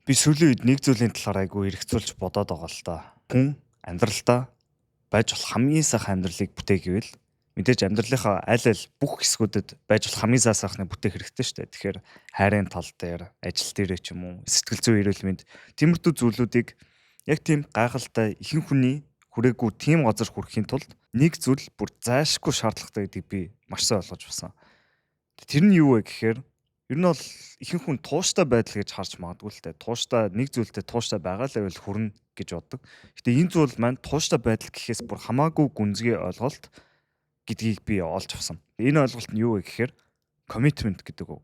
Би сүүлийн үед нэг зүйлийн талаар айгүй эргцүүлж бодоод байгаа л та. Хүн амьдралдаа байж болох хамгийн сайхан амьдралыг бүтээ гэвэл мэдээж амьдралынхаа аль аль бүх хэсгүүдэд байж болох хамгийн сайн сайхныг бүтээх хэрэгтэй шүү дээ. Тэгэхээр хайрын тал дээр, ажил дээрээ ч юм уу, сэтгэл зүйн эрүүл мэнд, тиймэрхүү зүйлүүдийг яг тийм гайхалтай ихэнх хүний хүрээгүй тийм газар хүрэхийн тулд нэг зүйл бүр зайлшгүй шаардлагатай гэдгийг би маш сайн ойлгож байна. Тэр нь юу вэ гэхээр ер нь бол ихэнх хүн тууштай байдал гэж харж магадгүй л дээ. Тууштай нэг зүйлтэй тууштай байгаа л байвал хүрнэ гэж боддог. Гэтэ энэ зүйл маань тууштай байдал гэхээс бүр хамаагүй гүнзгий ойлголт гэдгийг би олж авсан. Энэ ойлголт нь юу вэ гэхээр commitment гэдэг үг.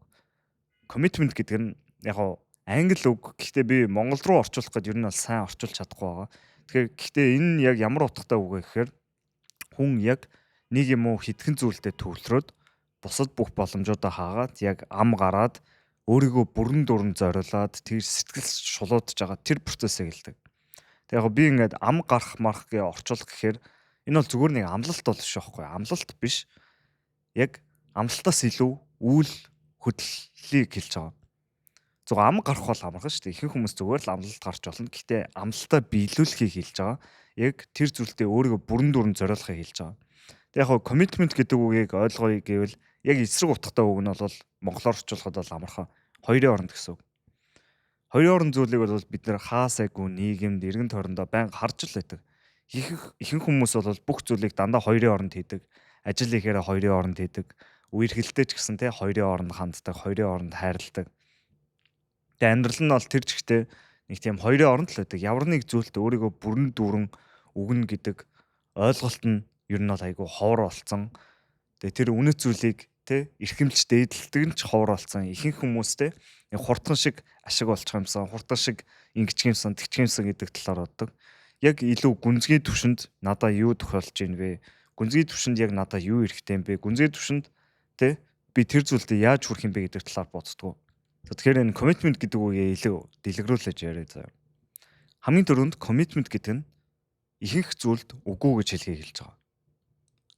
Commitment гэдэг нь яг нь англи үг. Гэхдээ би монгол руу орчуулах гээд ер нь бол сайн орчуулж чадахгүй байгаа. Тэгэхээр гэхдээ энэ нь яг ямар утгатай үг вэ гэхээр хүн яг нэг юм уу хэдхэн зүйлдээ төвлөрөөд бусад бүх боломжуудаа хаагаад яг ам гараад өөрийгөө бүрэн дүрэн зориулаад тэр сэтгэл шулуудж байгаа тэр процессыг хэлдэг. Тэг яг би ингээд ам гарах марах гэж орчуулах гэхээр энэ бол зүгээр нэг амлалт бол биш байхгүй, амлалт биш. Яг амлалтаас илүү үйл хөдлөлийг хэлж байгаа. Зөв ам гарах бол амархан шүү дээ. Ихэнх хүмүүс зүгээр л амлалт гарч болно. Гэхдээ амлалтаа биелүүлэхийг хэлж байгаа. Яг тэр зүйлдээ өөрийгөө бүрэн дүрэн зориулахыг хэлж байгаа. Тэг яг commitment гэдэг үгийг ойлгоё гэвэл яг эсрэг утгатай үг нь бол монголоор орчуулахад бол амархан. Хоёрын оронд гэсэн үг. Хоёрын орон зүйлийг бол бид нэр хаасайгүй нийгэмд, эргэн тойрондоо байнга харж л байдаг. Ихэнх хүмүүс бол бүх зүйлийг дандаа хоёрын оронд хийдэг. Ажил хийхээр хоёрын оронд хийдэг. Үерхэлтэй ч гэсэн те хоёрын оронд ханддаг, хоёрын оронд хайрладаг. Тэгээ амьдрал нь бол тэр чигтээ нэг тийм хоёрын оронд л байдаг. Ямар нэг зүйлд өөрийгөө бүрэн дүүрэн өгнө гэдэг ойлголт нь ер нь бол айгүй ховор болцсон. Тэгээ тэр үнэт зүйлийг те эрхэмлж дээдэлдэг нь ч ховор болцсон. Ихэнх хүмүүс те хурдхан шиг ашиг болчих юмсан, хурдхан шиг ингэчих юмсан, тэгчих юмсан гэдэг талаар боддог. Яг илүү гүнзгий түвшинд надаа юу тохиолж ийн вэ? Гүнзгий түвшинд яг надаа юу эрэхтэй юм бэ? Гүнзгий түвшинд те би тэр зүйлдээ яаж хүрэх юм бэ гэдэг талаар боддгоо. Тэгэхээр энэ commitment гэдэг үгээ илүү дэлгэрүүлж яриа заяа. Хамгийн түрүүнд commitment гэдэг нь ихэнх зүйлд үгүй гэж хэлхийг хэлж байгаа.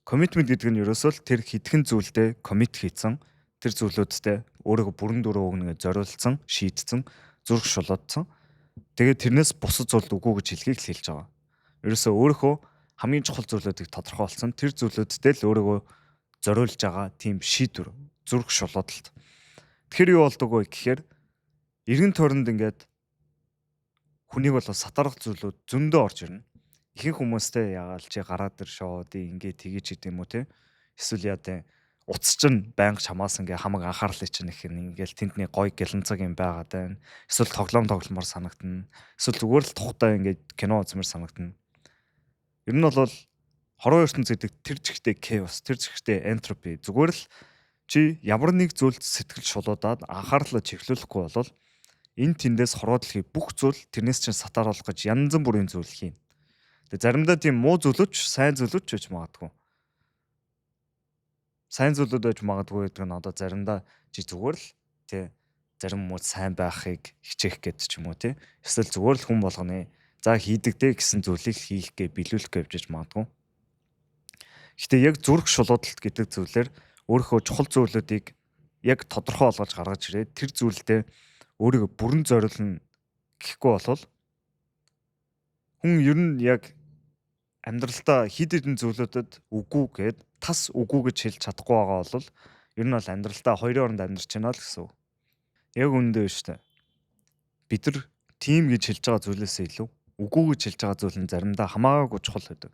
Commitment гэдэг нь ерөөсөө л тэр хэдхэн зүйлдээ commit хийцэн, тэр зүйлүүдтэй өөрийгөө бүрэн дүүрэн өгнө гэж зориулсан, шийдсэн, зүрх шулуудсан. Тэгээд тэрнээс бусад зүйлд үгүй гэж хэлхийг л хэлж байгаа. Ерөөсөө өөрийнхөө хамгийн чухал зүйлүүдийг тодорхойлсон, тэр зүйлүүдтэй л өөрийгөө зориулж байгаа тийм шийдвэр, зүрх шулуудалт. Тэгэхээр юу болдог вэ гэхээр эргэн тойронд ингээд хүнийг бол сатарах зүйлүүд зөндөө орж ирнэ. Ихэнх хүмүүстэй ягаал чи гараад ир шоуди ингээ тгийч гэдэг юм уу те. Эсвэл яа те утас чинь байнга чамаас ингээ хамаг анхаарлыг чинь их ингээл тэнд нэг гой гэлэнцэг юм байгаад байна. Эсвэл тоглоом тогломоор санагдана. Эсвэл зүгээр л тухтай ингээ кино үзмээр санагдана. Ер нь бол хорвоо ертөнц гэдэг тэр чигтээ chaos, тэр чигтээ entropy. Зүгээр л чи ямар нэг зүйлд сэтгэл шулуудаад анхаарлаа чиглүүлэхгүй бол энэ тэндээс хорвоо дэлхий бүх зүйл тэрнээс чинь сатааруулах гэж янз бүрийн зүйл хийн. Тэгээ заримдаа тийм муу зүйлүүд ч сайн зүйлүүд ч байж магадгүй. Сайн зүйлүүд байж магадгүй гэдэг нь одоо заримдаа чи зүгээр л тий зарим хүмүүс сайн байхыг хичээх гээд ч юм уу тий. Эсвэл зүгээр л хүн болгоны за хийдэг дээ гэсэн зүйлийг хийх гээ биелүүлэх гэж явж магадгүй. Гэтэ яг зүрх шулуудалт гэдэг зүйлээр өөрийнхөө чухал зүйлүүдийг яг тодорхой олгож гаргаж ирээд тэр зүйлдээ өөрийгөө бүрэн зориулна гэхгүй болвол хүн ер нь яг амьдралдаа хид хідэн зүйлүүдэд үгүй гэд тас үгүй гэж хэлж чадахгүй байгаа бол ер нь бол амьдралдаа хоёрын оронд амьдарч байна л гэсэн үг. Яг үүндээ биш үү? Бид нар тийм гэж хэлж байгаа зүйлээсээ илүү үгүй гэж хэлж байгаа зүйл нь заримдаа хамаагүй чухал байдаг.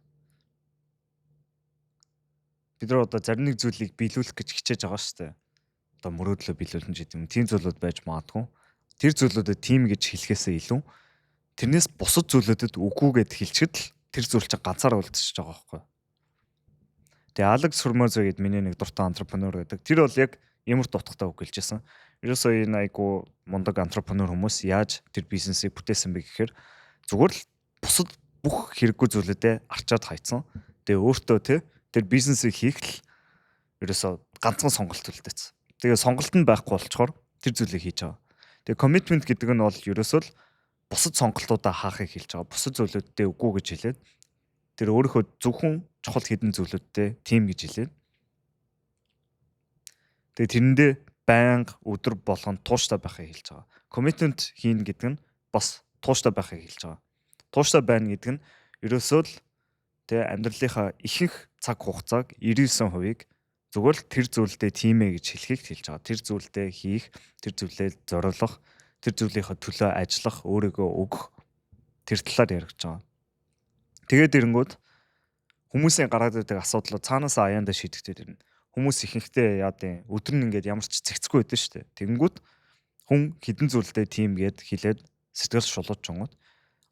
Бид нар одоо зарим нэг зүйлийг биелүүлэх гэж хичээж байгаа шүү дээ. Одоо мөрөөдлөө биелүүлнэ ч гэдэг юм. Тийм зүйлүүд байж магадгүй. Тэр зүйлүүдэд тийм гэж хэлэхээсээ илүү тэрнээс бусад зүйлүүдэд үгүй гэд хэлчихэд л тэр зүйл чинь ганцаараа үлдчихэж байгаа байхгүй. Тэгээ Алекс Хормозо гэдэг миний нэг дуртай entrepreneur байдаг. Тэр бол яг ямар дутгатай үг хэлжсэн. Ерөөсөө энэ айгу мундаг entrepreneur хүмүүс яаж тэр бизнесийг бүтээсэн бэ гэхээр зүгээр л бусад бүх хэрэггүй зүйлүүдээ арчаад хайцсан. Тэгээ өөртөө те тэр бизнесийг хийх л ерөөсөө ганцхан сонголт үлдээсэн. Тэгээ сонголт нь байхгүй болчоор тэр зүйлийг хийж байгаа. Тэгээ commitment гэдэг нь бол ерөөсөө л бусад сонголтуудаа хаахыг хэлж байгаа. Бусад зүйлүүддээ үгүй гэж хэлээд тэр өөрийнхөө зөвхөн чухал хэдэн зүйлүүдтэй тийм гэж хэлээд тэгээ тэрэндээ байнга өдөр болгон тууштай байхыг хэлж байгаа. Commitment хийнэ гэдэг нь бас тууштай байхыг хэлж байгаа. Тууштай байна гэдэг нь ерөөсөө л тэ амьдралынхаа ихэнх цаг хугацааг 99%-ийг зүгээр л тэр зүйлдээ тийм ээ гэж хэлхийг хэлж байгаа. Тэр зүйлдээ хийх, тэр зүйлээ зориулах, тэр зүйлийнхээ төлөө ажиллах, өөрийгөө өгөх тэр талаар яригдж байгаа. Тэгээд ирэнгүүт хүмүүсийн гараад ирдэг асуудлууд цаанаасаа аяандаа шийдэгдээд ирнэ. Хүмүүс ихэнхдээ яа дийн өдөр нь ингээд ямар ч цэгцгүй байдаг шүү дээ. Тэгэнгүүт хүн хідэн зүйлдээ тийм гээд хэлээд сэтгэл шулуучингууд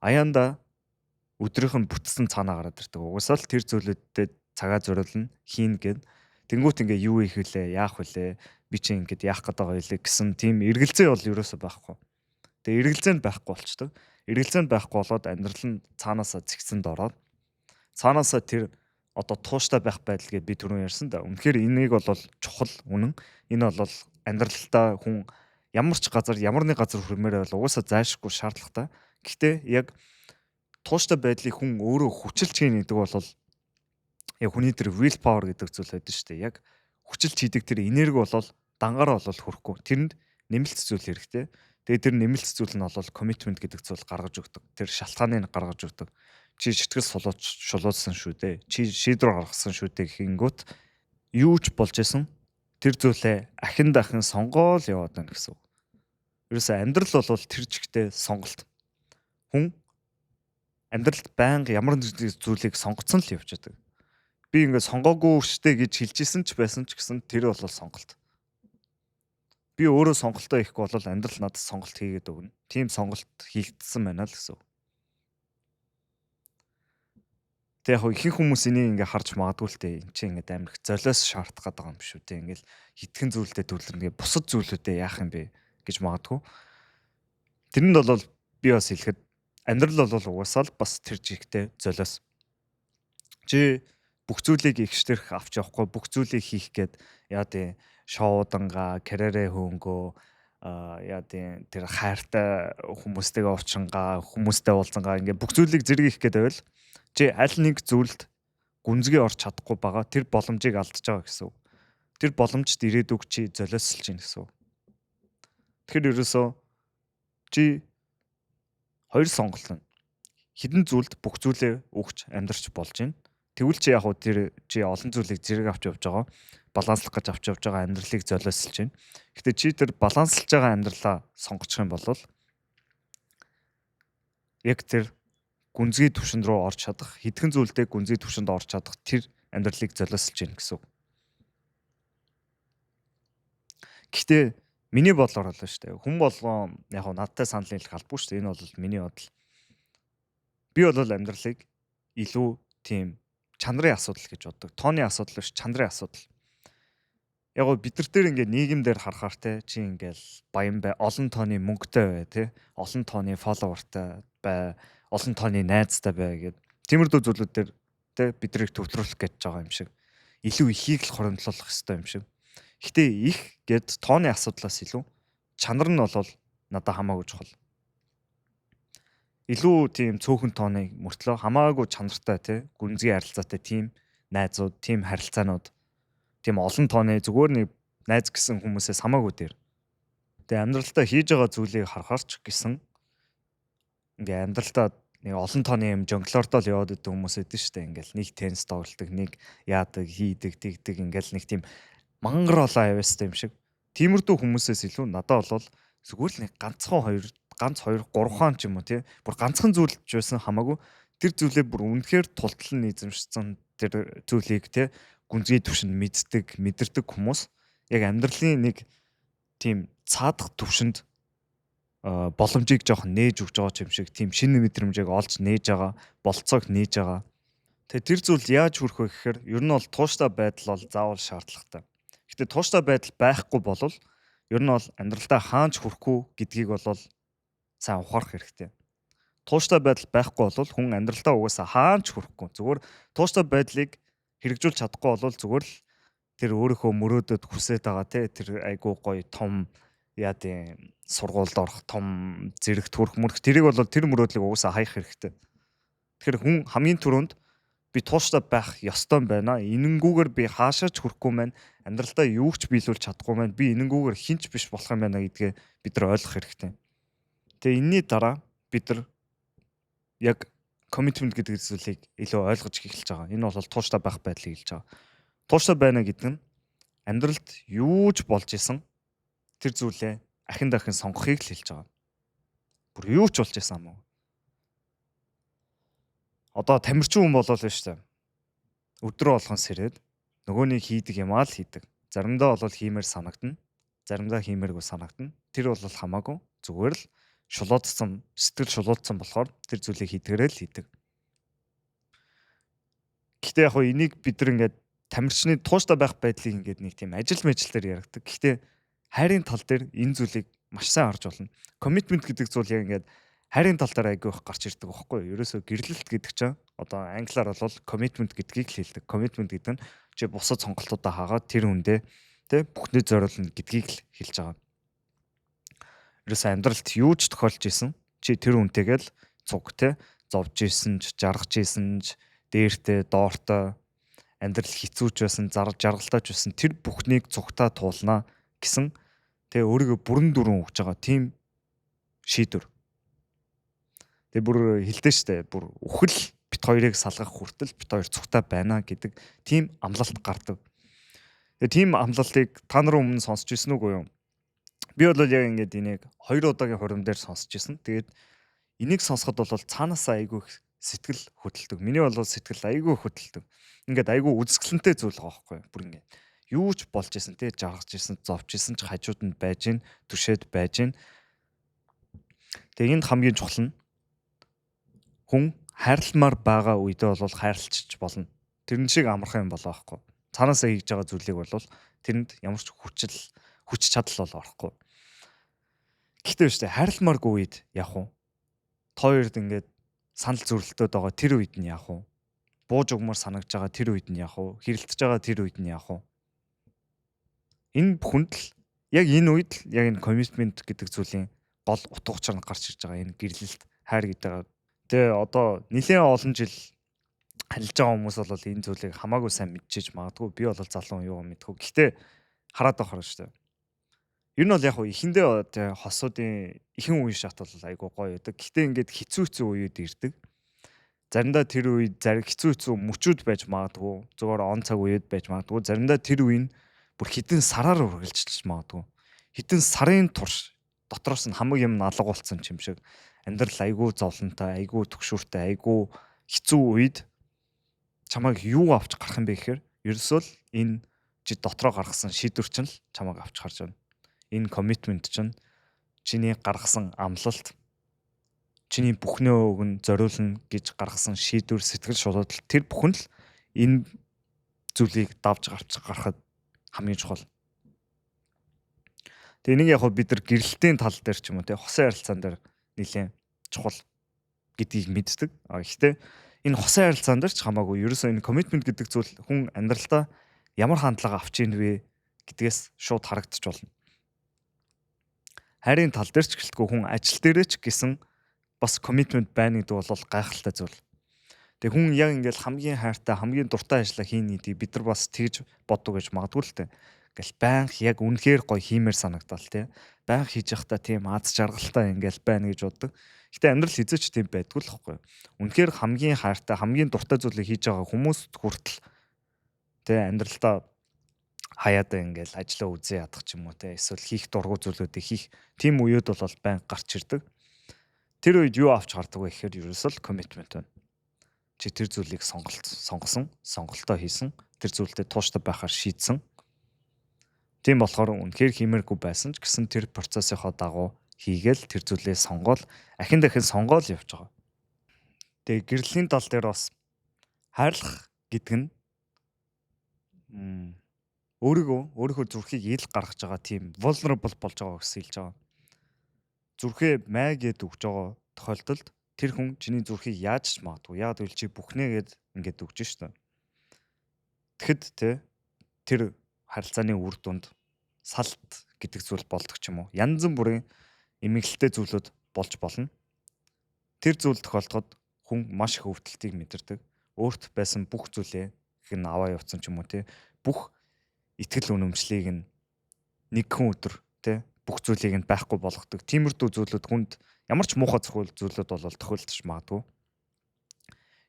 аяанда өдрийнх нь бүтсэн цаанаа гараад ирдэг. Угсаал тэр зүйлүүдэд цагаа зориулна, хийн гэд. Тэнгүүт ингээ юу хийх вүлээ, яах вүлээ, би чи ингээд яах гээд байгаа вэ гэсэн тийм эргэлзээ бол ерөөсөө байхгүй. Тэгээ эргэлзээ нь байхгүй болчдөг. Эргэлзээ нь байхгүй болоод амьдрал нь цаанаасаа зэгцэнд ороод цаанаасаа тэр одоо тууштай байх байдал гэдээ би түрүүн ярьсан да. Үнэхээр энийг бол чухал үнэн. Энэ бол амьдралдаа хүн ямар ч газар, ямар нэг газар хүрмээр байвал угаасаа зайлшгүй шаардлагатай. Гэхдээ яг тууштай байдлыг хүн өөрөө хүчилж хийн гэдэг бол яг хүний тэр will power гэдэг зүйл байдаг шүү дээ. Яг хүчилж хийдэг тэр энерги бол дангаар бол хүрэхгүй. Тэрэнд нэмэлт зүйл хэрэгтэй. Тэгээ тэр нэмэлт зүйл нь бол commitment гэдэг зүйл гаргаж өгдөг. Тэр шалтгааныг гаргаж өгдөг. Чи сэтгэл сулууч шулуулсан шүү дээ. Чи шийдвэр гаргасан шүү дээ гэхингүүт юу ч болж исэн тэр зүйлээ ахин дахин сонгоол яваад байна гэсэн үг. Ерөөсөө амьдрал бол тэр чигтээ сонголт. Хүн амьдралд байнга ямар нэг зүйлийг сонгоцсон л явж байдаг. Би ингээд сонгоогүй штэ гэж хэлжсэн ч байсан ч гэсэн тэр бол сонголт. Би өөрөө сонголтоо хийхгүй бол амьдрал надад сонголт хийгээд өгнө. Тийм сонголт хийгдсэн байна л гэсэн үг. Тэг яг ихэнх хүмүүс энийг ингээ харж магадгүй л дээ. Энд чинь ингээ амар их золиос шаардах гэдэг юм биш үү те. Ингээл хитгэн зүйлдээ төвлөрнө гэ бусад зүйлүүдээ яах юм бэ гэж магадгүй. Тэрэнд бол би бас хэлэхэд амьдрал бол угаасаа л бас тэр жигтэй золиос. Чи бүх зүйлийг ихштэрх авч явахгүй, бүх зүйлийг хийх гээд яа тийм шоудангаа, карьерээ хөнгөө, яа тийм тэр хайртай хүмүүстэйгээ уучингаа, хүмүүстэй уулзангаа ингээ бүх зүйлийг зэрэг хийх гээд байвал чи аль нэг зүйлд гүнзгий орч чадахгүй байгаа, тэр боломжийг алдаж байгаа гэсэн үг. Тэр боломжт ирээдүг чи золиослж байна гэсэн үг. Тэгэхээр ерөөсөө чи хоёр сонголт нь хідэн зүйлд бүх зүйлээ өгч амьдрч болж байна. Тэгвэл чи яг хуу тэр чи олон зүйлийг зэрэг авч явж байгаа, баланслах гэж авч явж байгаа амьдралыг золиослж байна. Гэтэ чи тэр баланслж байгаа амьдралаа сонгочих юм бол яг тэр гүнзгий түвшинд рүү орж чадах, хэдхэн зүйлдээ гүнзгий түвшинд орж чадах тэр амьдралыг золиослж байна гэсэн үг. Гэхдээ миний бодлоор бол шүү дээ. Хүн болгон яг хуу надтай санал нийлэх албагүй шүү дээ. Энэ бол миний бодол. Би бол амьдралыг илүү тийм чанарын асуудал гэж боддог. Тооны асуудал биш, чанарын асуудал. Яг гоо бид нар дээр ингээд нийгэм дээр харахаар те чи ингээл баян бай, олон тооны мөнгөтэй бай те, олон тооны follower-тай бай, олон тооны найзтай бай гэд тиймэрхүү зүйлүүд дээр те бид нарыг төвлөрүүлэх гэж байгаа юм шиг. Илүү ихийг л хоримтлуулах хэрэгтэй юм шиг. Гэтэ их гэд тооны асуудлаас илүү чанар нь бол надад хамаагүй чухал. Илүү тийм цөөхөн тооны мөртлөө хамаагүй чанартай те гүнзгий харилцаатай тийм найзууд, тийм харилцаанууд, тийм олон тооны зүгээр нэг найз гэсэн хүмүүсээс хамаагүй дээр. Тэгээ амьдралдаа хийж байгаа зүйлийг харахаар ч гэсэн ингээ амьдралдаа нэг олон тооны юм жонглордоо л яваад идэг хүмүүс өгдөн штэ. Ингээл нэг теннис тоглолдог, нэг яадаг, хийдэг, тэгдэг ингээл нэг тийм мангар олон авьяастай юм шиг. Тиймэрдүү хүмүүсээс илүү надад бол зүгээр л нэг ганцхан хоёр, ганц хоёр, гурван ч юм уу тий. Бүр ганцхан зүйл ч байсан хамаагүй тэр зүйлээ бүр үнэхээр тултал нь эзэмшсэн тэр зүйлийг тий гүнзгий түвшинд мэддэг, мэдэрдэг хүмүүс яг амьдралын нэг тийм цаадах түвшинд боломжийг жоохон нээж өгч байгаа юм шиг тийм шинэ мэдрэмжийг олж нээж байгаа, болцоог нээж байгаа. Тэгээ тэр зүйл яаж хүрэх вэ гэхээр ер нь бол тууштай байдал бол заавал шаардлагатай. Гэтэ тууштай байдал байхгүй болвол ер нь бол амьдралдаа хаанч хүрэхгүй гэдгийг бол сайн ухаарах хэрэгтэй. Тууштай байдал байхгүй бол хүн амьдралдаа угаасаа хаанч хүрэхгүй. Зүгээр тууштай байдлыг хэрэгжүүлж чадахгүй бол зүгээр л тэр өөрийнхөө мөрөөдөд хүсээд байгаа те тэр айгуу гоё том яа тийм сургуульд орох том зэрэг төрөх мөрөх тэрийг бол тэр мөрөөдлийг угаасаа хаях хэрэгтэй. Тэгэхээр хүн хамгийн түрүүнд би тууштай байх ёстой юм байна. Энэнгүүгээр би хаашаа ч хүрэхгүй маань, амьдралдаа юу ч биелүүлж чадахгүй маань, би энэнгүүгээр хинч биш болох юм байна гэдгээ бид нар ойлгох хэрэгтэй. Тэгээ энэний дараа бид нар яг commitment гэдэг зүйлийг илүү ойлгож эхэлж байгаа. Энэ бол тууштай байх байдлыг хэлж байгаа. Тууштай байна гэдэг нь амьдралд юу ч болж исэн тэр зүйлээ ахин дахин сонгохыг л хэлж байгаа. Бүр юу ч болж исэн юм уу? Одоо тамирчин хүн болол нь шүү дээ. Өдрө болгон сэрээд нөгөөний хийдэг юмаа л хийдэг. Заримдаа бол хиймээр санагдана. Заримдаа хиймээргүй санагдана. Тэр бол хамаагүй, зүгээр л шулуудсан, сэтгэл шулуудсан болохоор тэр зүйлийг хийдгээрээ л хийдэг. Гэхдээ яг хөө энийг бид нар ингээд тамирчны тууштай байх байдлыг ингээд нэг тийм ажил мэжил дээр яригдаг. Гэхдээ хайрын тал дээр энэ зүйлийг маш сайн харж болно. Commitment гэдэг зүйл яг ингээд хайрын тал дээр айгүй их гарч ирдэг байхгүй юу? Ерөөсөө гэрлэлт гэдэг чинь одоо англиар бол commitment гэдгийг л хэлдэг. Commitment гэдэг нь чи бусад сонголтуудаа хаагаад тэр хүндээ, тэ, бүхнээ зориулна гэдгийг л хэлж байгаа. Ерөөсөө амьдралд юу ч тохиолж исэн чи тэр хүнтэйгээ л цуг, тэ, зовж исэн ч, жаргаж исэн ч, дээртэй, доортой, амьдрал хэцүүч байсан, зарж жаргалтайч байсан, тэр бүхнийг цугтаа туулнаа гэсэн, тэгээ өөрийгөө бүрэн дүрэн өгч байгаа тийм шийдвэр. Тэгээ бүр хэлдэж штэ, бүр үхэл бит хоёрыг салгах хүртэл бит хоёр цугтаа байна гэдэг тийм амлалт гардаг. Тэгээ тийм амлалтыг та нарын өмнө сонсч ирсэн үгүй юу? Би бол яг ингээд энийг хоёр удаагийн хурим дээр сонсч ирсэн. Тэгээд энийг сонсоход бол цаанаасаа айгүй их сэтгэл хөдөлдөг. Миний бол сэтгэл айгүй хөдөлдөг. Ингээд айгүй үзэсгэлэнтэй зүйл байгаа байхгүй юу? Бүр ингээд юу ч болж исэн, те, жаргаж исэн, зовж исэн ч хажууд нь байж гин, түшээд байж гин. Тэгээ энд хамгийн чухал нь хүн хайрламаар байгаа үедээ бол хайрлчих болно. Тэрэн шиг амархан юм болоо байхгүй. Цаанаасаа хийж байгаа зүйлийг бол тэрэнд ямар ч хүчил хүч чадал бол орохгүй. Гэхдээ биш, те, хайрламааргүй үед яг уу? Та хоёрд ингээд санал зөрөлтөд байгаа тэр үед нь яах вэ? Бууж өгмөр санагдж байгаа тэр үед нь яах вэ? Хэрэлдэж байгаа тэр үед нь яах вэ? Энэ бүхэнд л яг энэ үед л яг энэ commitment гэдэг зүйлийн гол утга учир нь гарч ирж байгаа. Энэ гэрлэлт, хайр гэдэг. Тэгээ одоо нэлээд олон жил харилж байгаа хүмүүс бол энэ зүйлийг хамаагүй сайн мэдчихэж магадгүй. Би бол залуу, юу мэдгүй. Гэхдээ хараад байхаар шүү дээ. Ер нь бол яг хуу эхэндээ хосуудын ихэнх үе шат бол айгүй гоё байдаг. Гэхдээ ингээд хэцүү хэцүү үеуд ирдэг. Заримдаа тэр үед зарим хэцүү хэцүү мөчүүд байж магадгүй. Зүгээр он цаг үед байж магадгүй. Заримдаа тэр үе нь бүр хэдэн сараар үргэлжилж магадгүй. Хэдэн сарын турш дотроос нь хамаг юм алга болсон юм шиг амьдрал айгүй зовлонтой, айгүй түгшүүртэй, айгүй хэцүү үед чамайг юу авч гарах юм бэ гэхээр ерөөсөө л энэ чи дотроо гаргасан шийдвэр чинь л чамайг авч гарч байна. Энэ commitment чинь, чиний гаргасан амлалт, чиний бүхнээ өгнө, зориулна гэж гаргасан шийдвэр, сэтгэл шулуудлал, тэр бүхэн л энэ зүйлийг давж гарч гарахад хамгийн чухал. Тэгээ энийг яг бид нар гэрлэлтийн тал дээр ч юм уу, те, хосын харилцаан дээр нэлээд чухал гэдгийг мэддэг. А гэхдээ энэ хосын харилцаан дээр ч хамаагүй, ерөөсөө энэ commitment гэдэг зүйл хүн амьдралдаа ямар хандлага авч ийн вэ гэдгээс шууд харагдчих болно. Хайрын тал дээр ч гэлтгүй, хүн ажил дээрээ ч гэсэн бас commitment байна гэдэг бол гайхалтай зүйл. Тэгээ хүн яг ингээл хамгийн хайртай, хамгийн дуртай ажлаа хийнэ гэдгийг бид нар бас тэгж боддог гэж магадгүй л дээ. Ингээл байнга яг үнэхээр гоё хиймээр санагдал, тий. Байнга хийж явахдаа тийм аз жаргалтай ингээл байна гэж боддог. Гэтэ амьдрал хэзээ ч тийм байдгүй л хэвгүй. Үнэхээр хамгийн хайртай, хамгийн дуртай зүйлийг хийж байгаа хүмүүст хүртэл, тий, амьдралдаа хаяадаа ингээл ажлаа үзээ ядах ч юм уу, те, эсвэл хийх дургүй зүйлүүдийг хийх тийм үеуд бол байнга гарч ирдэг. Тэр үед юу авч гардаг вэ гэхээр ерөөсөө л commitment байна. Чи тэр зүйлийг сонголт сонгосон, сонголтоо хийсэн, тэр зүйлдээ тууштай байхаар шийдсэн. Тийм болохоор үнэхээр хиймээргүй байсан ч гэсэн тэр процессынхоо дагуу хийгээл, тэр зүйлээ сонгоол, ахин дахин сонгоол явж байгаа. Тэгээ гэрлийн тал дээр бас хайрлах гэдэг нь өөрийгөө, өөрийнхөө зүрхийг ил гаргаж байгаа, тийм vulnerable болж байгаа гэсэн хэлж байгаа. Зүрхээ маа гэд өгч байгаа тохиолдолд тэр хүн чиний зүрхийг яаж ч магадгүй. Яг гэвэл чи бүхнээ гэд ингээд өгч штэ. Тэгэхэд, те, тэр харилцааны үр дүнд салт гэдэг зүйл болдог ч юм уу. Янз бүрийн эмэглэлтэй зүйлүүд болж болно. Тэр зүйл тохиолдоход хүн маш их өвдөлтийг мэдэрдэг. Өөрт байсан бүх зүйлээ гэн аваа явцсан ч юм уу, те, бүх итгэл үнэмшлийг нь нэгхэн өдөр, те, бүх зүйлийг нь байхгүй болгодог. Тиймэрхүү зүйлүүд хүнд Ямар ч муухай зүйлүүд бол тохиолдож магадгүй.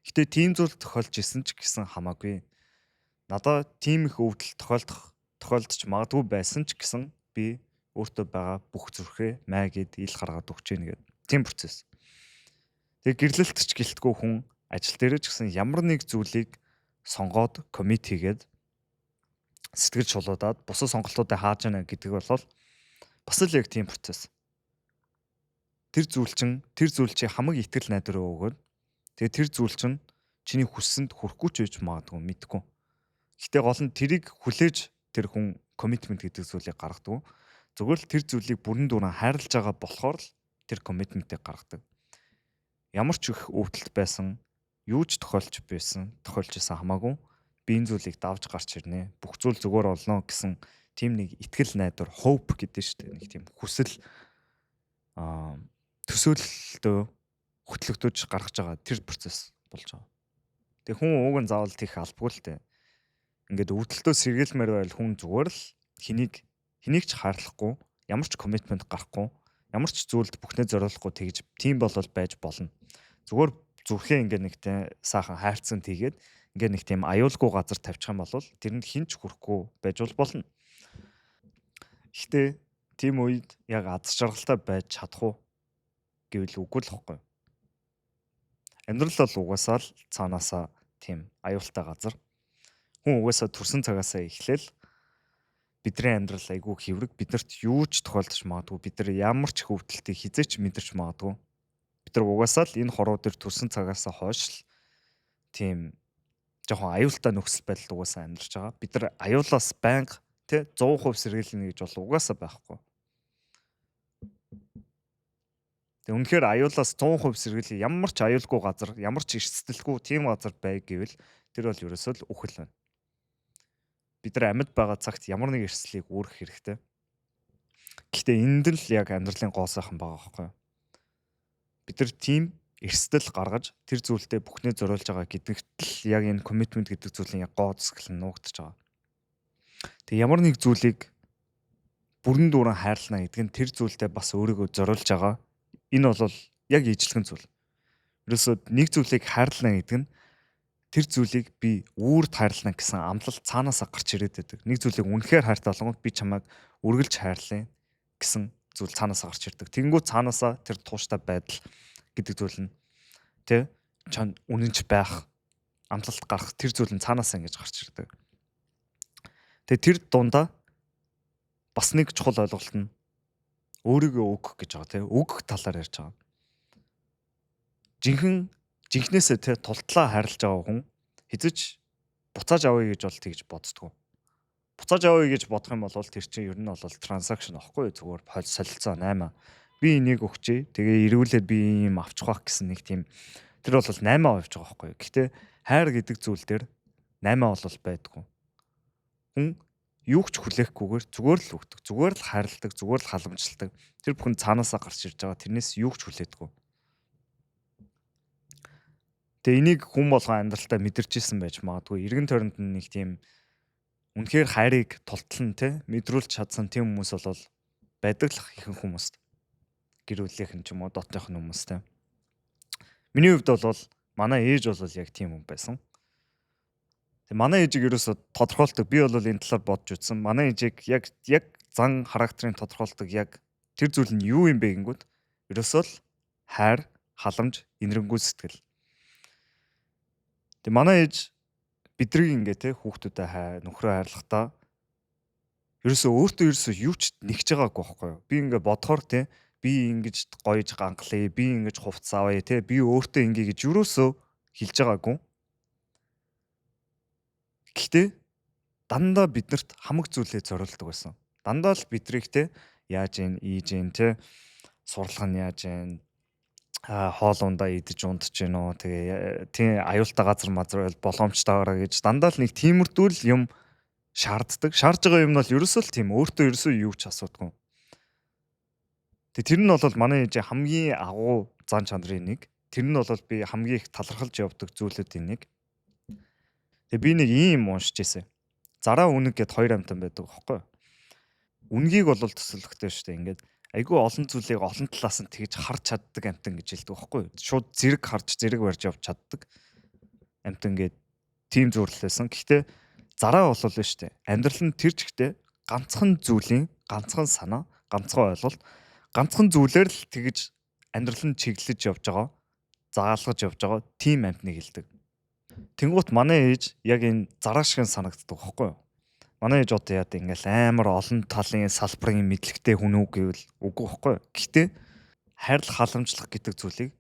Гэтэ тийм зүйл тохиолж исэн ч гэсэн хамаагүй. Надаа тийм их өвдөл тохиолдож магадгүй байсан ч гэсэн би өөртөө байгаа бүх зүрхээ маа гэд ил гаргаад өгч гин гэдэг. Тийм процесс. Тэгээ гэрлэлт ч гэлтгүй хүн ажил дээрээ ч гэсэн ямар нэг зүйлийг сонгоод commit хийгээд сэтгэл шулуудаад бусад сонголтуудыг хааж яана гэдэг бол бас л яг тийм процесс. Тэр зүйл чинь тэр зүйл чи хамаг итгэл найдвараа өгөөд тэгээ тэр зүйл чинь чиний хүссэнд хүрэхгүй ч байж магадгүй, мэдгүй. Гэтэ гол нь тэрийг хүлээж тэр хүн commitment гэдэг зүйлийг гаргадаг. Зүгээр л тэр зүйлийг бүрэн дүүрэн хайрлаж байгаа болохоор л тэр commitment-ийг гаргадаг. Ямар ч их өвдөлт байсан, юу ч тохиолж байсан хамаагүй би энэ зүйлийг давж гарч ирнэ. Бүх зүйл зүгээр болно гэсэн тийм нэг итгэл найдвар, hope гэдэг шүү дээ. Нэг тийм хүсэл төсөөлөлтөө хөтлөгдөж гаргаж байгаа тэр процесс болж байгаа. Тэг хүн ууг нь заавал тийх албагүй л дээ. Ингээд өвдөлтөө сэргийлмээр байвал хүн зүгээр л хэнийг ч хаарлахгүй, ямар ч commitment гарахгүй, ямар ч зүйлд бүхнээ зориулахгүй тэгж тийм болол байж болно. Зүгээр зүрхээ ингээд нэгтэй сайхан хайрцан тийгээд ингээд нэг тийм аюулгүй газар тавьчих юм бол тэрэнд хэн ч хүрэхгүй байж болно. Гэхдээ тийм үед яг аз жаргалтай байж чадах уу гэвэл үгүй л ихгүй. Амьдрал бол угаасаа л цаанаасаа тийм аюултай газар. Хүн угаасаа төрсэн цагаасаа эхлээл бидний амьдрал айгүй хэврэг, биднэрт юу ч тохиолдож магадгүй, бид нар ямар ч их өвдөлтийг хэзээ ч мэдэрч магадгүй. Бид нар угаасаа л энэ хорвоо дээр төрсэн цагаасаа хойш л тийм жоохон аюултай нөхцөл байдалд угаасаа амьдарч байгаа. Бид нар аюулаас байнга тий 100% сэргийлнэ гэж бол угаасаа байхгүй. Тэг үнэхээр аюулаас 100% сэргийлэх ямар ч аюулгүй газар, ямар ч эрсдэлгүй тийм газар бай гэвэл тэр бол ерөөсөө л үхэл байна. Бид нар амьд байгаа цагт ямар нэг эрсдлийг үүрэх хэрэгтэй. Гэхдээ энд л яг амьдралын гоо сайхан байгаа байхгүй юу? Бид нар тийм эрсдэл гаргаж тэр зүйлдээ бүхнээ зориулж байгаа гэдэгт л яг энэ commitment гэдэг зүйлийн яг гоо зэсгэл нь нуугдаж байгаа. Тэг ямар нэг зүйлийг бүрэн дүүрэн хайрлана гэдэг нь тэр зүйлдээ бас өөрийгөө зориулж байгаа. Энэ бол яг ижлэгэн зүйл. Ерөөсөө нэг зүйлийг хайрлана гэдэг нь тэр зүйлийг би үүрд хайрлана гэсэн амлалт цаанаасаа гарч ирээд байдаг. Нэг зүйлийг үнэхээр хайртай болгонгод би чамайг үргэлж хайрлана гэсэн зүйл цаанаасаа гарч ирдэг. Тэнгүү цаанаасаа тэр тууштай байдал гэдэг зүйл нь тэ чон үнэнч байх, амлалт гарах тэр зүйл нь цаанаасаа ингэж гарч ирдэг. Тэгээ тэр дундаа бас нэг чухал ойлголт нь өөрийгөө өгөх гэж байгаа тийм өгөх талаар ярьж байгаа. Жинхнээсээ тэ тултлаа хайрлаж байгаа хүн хэзээ ч буцааж авъя гэж бол тэгж боддгоо. Буцааж авъя гэж бодох юм бол тэр чинь ер нь бол transaction аахгүй зүгээр солилцоо 8. Би энийг өгчээ. Тэгээ эргүүлээд би ийм авчих байх гэсэн нэг тийм тэр бол 8 авч байгаа байхгүй. Гэхдээ хайр гэдэг зүйл дээр 8 бол байдгүй. Хүн юу ч хүлээхгүйгээр зүгээр л өгдөг, зүгээр л хайрладаг, зүгээр л халамжладаг. Тэр бүхэн цаанаасаа гарч ирж байгаа. Тэрнээс юу ч хүлээдэггүй. Тэгээ энийг хүн болгон амьдралтаа мэдэрч исэн байж магадгүй. Эргэн тойронд нь нэг тийм үнэхээр хайрыг тултлан те мэдрүүлж чадсан тийм хүмүүс бол байдаг л ихэнх хүмүүст. Гэр бүлийнх нь ч юм уу дотных нь хүмүүс те. Миний хувьд бол манай ээж бол яг тийм хүн байсан. Тэг манай ээжийг ерөөсө тодорхойлдог. Би бол энэ талаар бодож үзсэн. Манай ээжийг яг зан характерын тодорхойлдог яг тэр зүйл нь юу юм бэ гингүүд ерөөсөө л хайр, халамж, инэрэнгүй сэтгэл. Тэг манай ээж бидрийг ингээ те хүүхдүүдэд хай нөхрөө хайрлахдаа ерөөсөө өөртөө ерөөсөө юу ч нэгж байгаагүй байхгүй юу. Би ингээ бодохоор те би ингэж гоёж гангалъя, би ингэж хувцас авъя те би өөртөө ингээ гэж ерөөсөө хэлж байгаагүй. Гэхдээ дандаа биднэрт хамаг зүйлээ зориулдаг байсан. Дандаа л бидрийг те яаж ийн, ийж ийн те сурлага нь яаж ийн, хоол ундаа идэж унтж гин үү, тэгээ тийм аюултай газар мазар байл боломжтойгоороо гэж дандаа л нэг тиймэрдүүл юм шаарддаг. Шаардж байгаа юм нь бол ерөөсөө л тийм өөртөө ерөөсөө юу ч асуудаггүй. Тэгээ тэр нь бол манай ээжийн хамгийн агуу зан чанарын нэг. Тэр нь бол би хамгийн их талархалж явдаг зүйлүүдийн нэг. Тэгээ би нэг ийм юм уншиж ирсэн. Зараа үнэг гэд хоёр амьтан байдаг аахгүй юу? Үнгийг бол төсөөлөхтэй шүү дээ. Ингээд Айгүй олон зүйлийг олон талаас нь тэгж харж чаддаг амтан гэж хэлдэг байхгүй юу? Шууд зэрэг харж зэрэг барьж явж чаддаг амтан гээд тийм зүйрлэлсэн. Гэхдээ зараа бол нь шүү дээ. Амьдрал нь тэр чигтээ ганцхан зүйлийн ганцхан санаа, ганцхан ойлголт, ганцхан зүйлээр л тэгж амьдрал нь чиглэж явж байгаа, заалгаж явж байгаа тийм амтныг хэлдэг. Тэнгуут манай ээж яг энэ зараа шиг санагддаг байхгүй юу? Манай ээж одоо яа ингээл амар олон талын салбарын мэдлэгтэй хүн үү гэвэл үгүй байхгүй юу? Гэхдээ хайрлах, халамжлах гэдэг зүйлийг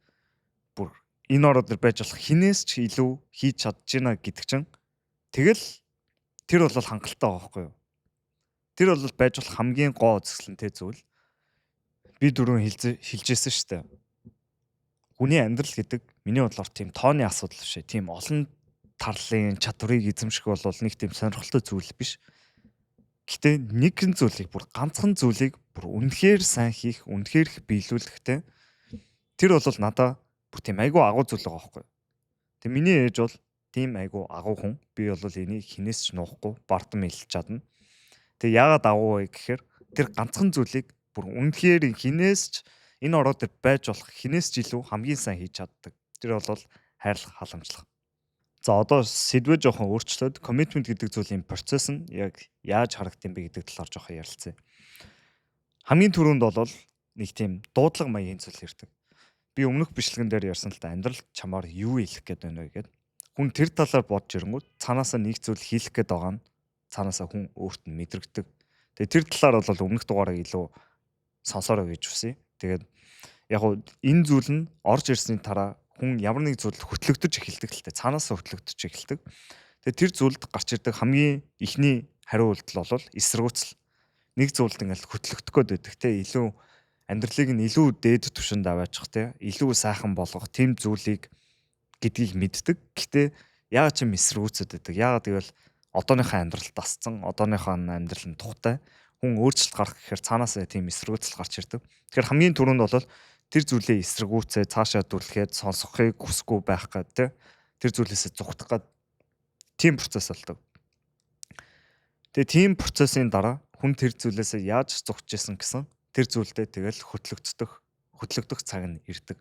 бүр энэ ороод байж болох хинээс ч илүү хийж чадж гинэ гэдэг чинь тэгэл тэр бол хангалттай байгаа байхгүй юу? Тэр бол байж болох хамгийн гоо үзэсгэлэнтэй зүйл. Би дөрөв хэлжсэн шүү дээ. Хүний амьдрал гэдэг миний бодлоор тийм тооны асуудал биш ээ. Тийм олон тарлын чадварыг эзэмших бол нэг тийм сонирхолтой зүйл биш. Гэтэ нэгэн зүйлийг бүр ганцхан зүйлийг бүр үнэхээр сайн хийх, үнэхээр их биелүүлэхтэй тэр бол надаа бүр тийм айгүй агуу зүйл байгаа байхгүй. Тэг миний ээж бол тийм айгүй агуу хүн. Би бол энийг хинээс ч нуухгүй бардам хэлж чадна. Тэг яагаад агуу вэ гэхээр тэр ганцхан зүйлийг бүр үнэхээр хинээс ч энэ ороо дээр байж болох хинээс ч илүү хамгийн сайн хийж чаддаг. Тэр бол хайрлах, халамжлах. За одоо сэдвээ жоохон өөрчлөөд commitment гэдэг зүйлийн процесс нь яг яаж харагдсан бэ гэдэг талаар жоохон ярилцъя. Хамгийн түрүүнд бол нэг тийм дуудлага маягийн зүйл ирдэг. Би өмнөх бичлэгэн дээр ярьсан л да, амьдрал чамаар юу хэлэх гээд байна вэ гэд. Хүн тэр талаар бодж ирэнгүүт цаанаасаа нэг зүйл хийх гээд байгаа нь цаанаасаа хүн өөрт нь мэдрэгдэг. Тэгээ тэр талаар бол өмнөх дугаарыг илүү сонсороо гэж хүсье. Тэгээд яг гоо энэ зүйл нь орж ирсний дараа хүн ямар нэг зүйл хөтлөгдөж эхэлдэг л тэ, цаанаасаа хөтлөгдөж эхэлдэг. Тэгээ тэр зүйлд гарч ирдэг хамгийн эхний хариу үйлдэл бол эсэргүүцэл. Нэг зүйлд ингээл хөтлөгдөх гээд байдаг те, илүү амьдралыг нь илүү дээд түвшинд аваачих те, илүү сайхан болгох тийм зүйлийг гэдгийг мэддэг. Гэхдээ яагаад ч юм эсэргүүцэд байдаг. Яагаад гэвэл одооныхоо амьдрал дасцсан, одооныхоо амьдрал нь тухтай. Хүн өөрчлөлт гарах гэхээр цаанаасаа тийм эсэргүүцэл гарч ирдэг. Тэгэхээр хамгийн түрүүнд бол тэр зүйлээ эсэргүүцээ цаашаа дүрлэхэд сонсохыг хүсэхгүй байх гээд те, тэр зүйлээсээ зугтах гээд тийм процесс болдог. Тэгээ тийм процессын дараа хүн тэр зүйлээсээ яаж зугтж исэн гэсэн тэр зүйлдээ тэгэл хөтлөгдөх цаг нь ирдэг.